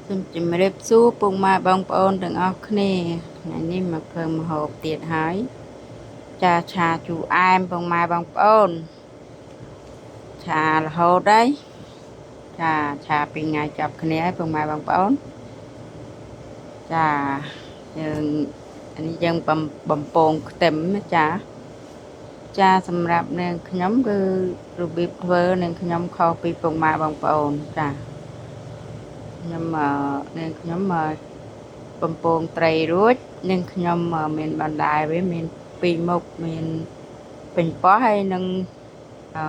សូមជម្រាបសួរពុកម៉ែបងប្អូនទាំងអស់គ្នាថ្ងៃនេះមកធ្វើម្ហូបទៀតហើយចាឆាជូរអែមពុកម៉ែបងប្អូនឆារហូតហើយចាឆាពីរថ្ងៃចាប់គ្នាហើយពុកម៉ែបងប្អូនចាយើងអានេះយើងបំពងខ្ទឹមណាចាចាសម្រាប់នាងខ្ញុំគឺរបៀបធ្វើនាងខ្ញុំខុសពីពុកម៉ែបងប្អូនចាខ្ញុំនាងខ្ញុំបំពងត្រីរួចនាងខ្ញុំមានបណ្ដាយវាមានពីរមុខមានពេញប៉ោះហើយនឹងអឺ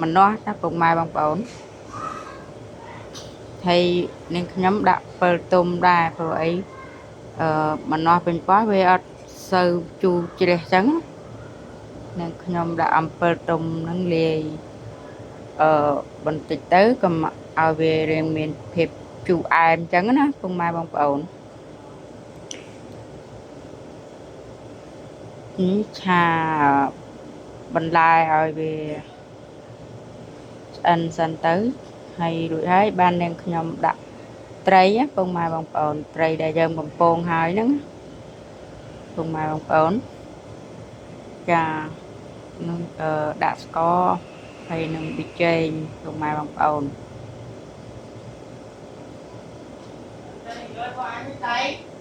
ម្នាស់ណាពុកម៉ែបងប្អូនហើយនាងខ្ញុំដាក់ពិលទុំដែរព្រោះអីម្នាស់ពេញប៉ោះវាអត់សូវជូរជ្រះចឹងនាងខ្ញុំដាក់អំពិលទុំហ្នឹងលាយបន្តិចទៅកុំឲ្យវារាងមានភាពជូរអែមចឹងណាពុកម៉ែបងប្អូននេះឆាបន្លែឲ្យវាឆ្អិនសិនទៅហើយរួចហើយបាននាងខ្ញុំដាក់ត្រីពុកម៉ែបងប្អូនត្រីដែលយើងបំពងហើយហ្នឹងពុកម៉ែបងប្អូនចានឹងដាក់ស្ករហើយនឹងប៊ីចេងពុកម៉ែបងប្អូន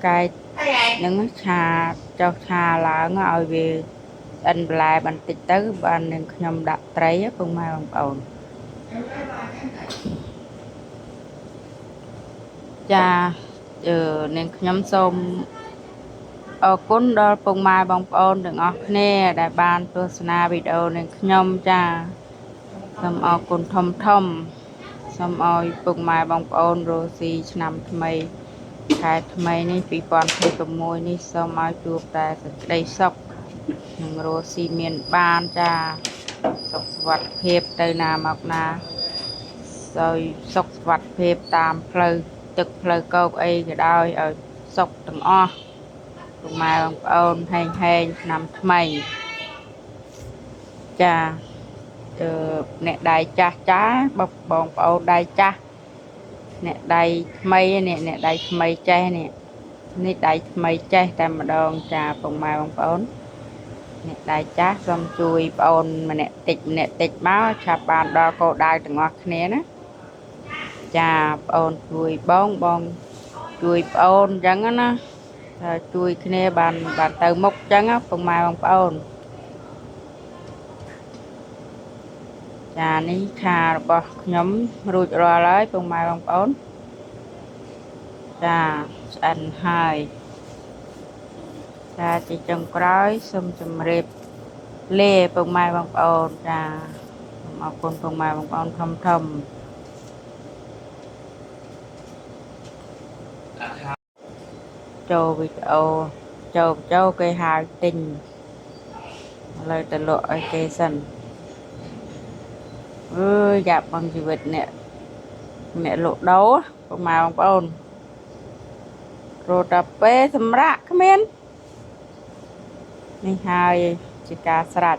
កែនឹងឆាចុះឆាឡើងឲ្យវាឆ្អិនបន្លែបន្តិចទៅបាននឹងខ្ញុំដាក់ត្រីពុកម៉ែបងប្អូនចានាងខ្ញុំសូមអរគុណដល់ពុកម៉ែបងប្អូនទាំងអស់គ្នាដែលបានទស្សនាវីដេអូនាងខ្ញុំចាសូមអរគុណធំធំសូមឲ្យពុកម៉ែបងប្អូនរស់ស៊ីឆ្នាំថ្មីខែថ្មីនេះ2026នេះសូមឲ្យជួបតែសេចក្តីសុខនិងរស់ស៊ីមានបានចាសុខសុវត្ថិភាពទៅណាមកណាដោយសុខសុវត្ថិភាពតាមផ្លូវទឹកផ្លូវគោកអីក៏ដោយឲ្យសុខទាំងអស់ពុកម៉ែបងប្អូនហែងហែងឆ្នាំថ្មីចាអ្នកដៃចាស់ចាបងប្អូនដៃចាស់អ្នកដៃថ្មីនេះអ្នកដៃថ្មីចេះនេះនេះដៃថ្មីចេះតែម្ដងចាពុកម៉ែបងប្អូនអ្នកដៃចាស់សូមជួយប្អូនម្នាក់តិចម្នាក់តិចមកឆាប់បានដល់គោលដៅទាំងអស់គ្នាណាចាប្អូនជួយបងបងជួយប្អូនអញ្ចឹងណាថាជួយគ្នាបានបានទៅមុខអញ្ចឹងណាពុកម៉ែបងប្អូនចានេះឆារបស់ខ្ញុំរួចរាល់ហើយពុកម៉ែបងប្អូនចាឆ្អិនហើយចាជាចុងក្រោយសូមជម្រាបលាពុកម៉ែបងប្អូនចាសូមអរគុណពុកម៉ែបងប្អូនធំធំចូលវីដេអូចូលចូលគេហៅទិញឥឡូវទៅលក់ឲ្យគេសិនអើយយ៉ាប់បងជីវិតអ្នកអ្នកលក់ដូរពុកម៉ែបងប្អូនរត់ដល់ពេលសម្រាប់គ្មាននេះហើយជាការស្រេច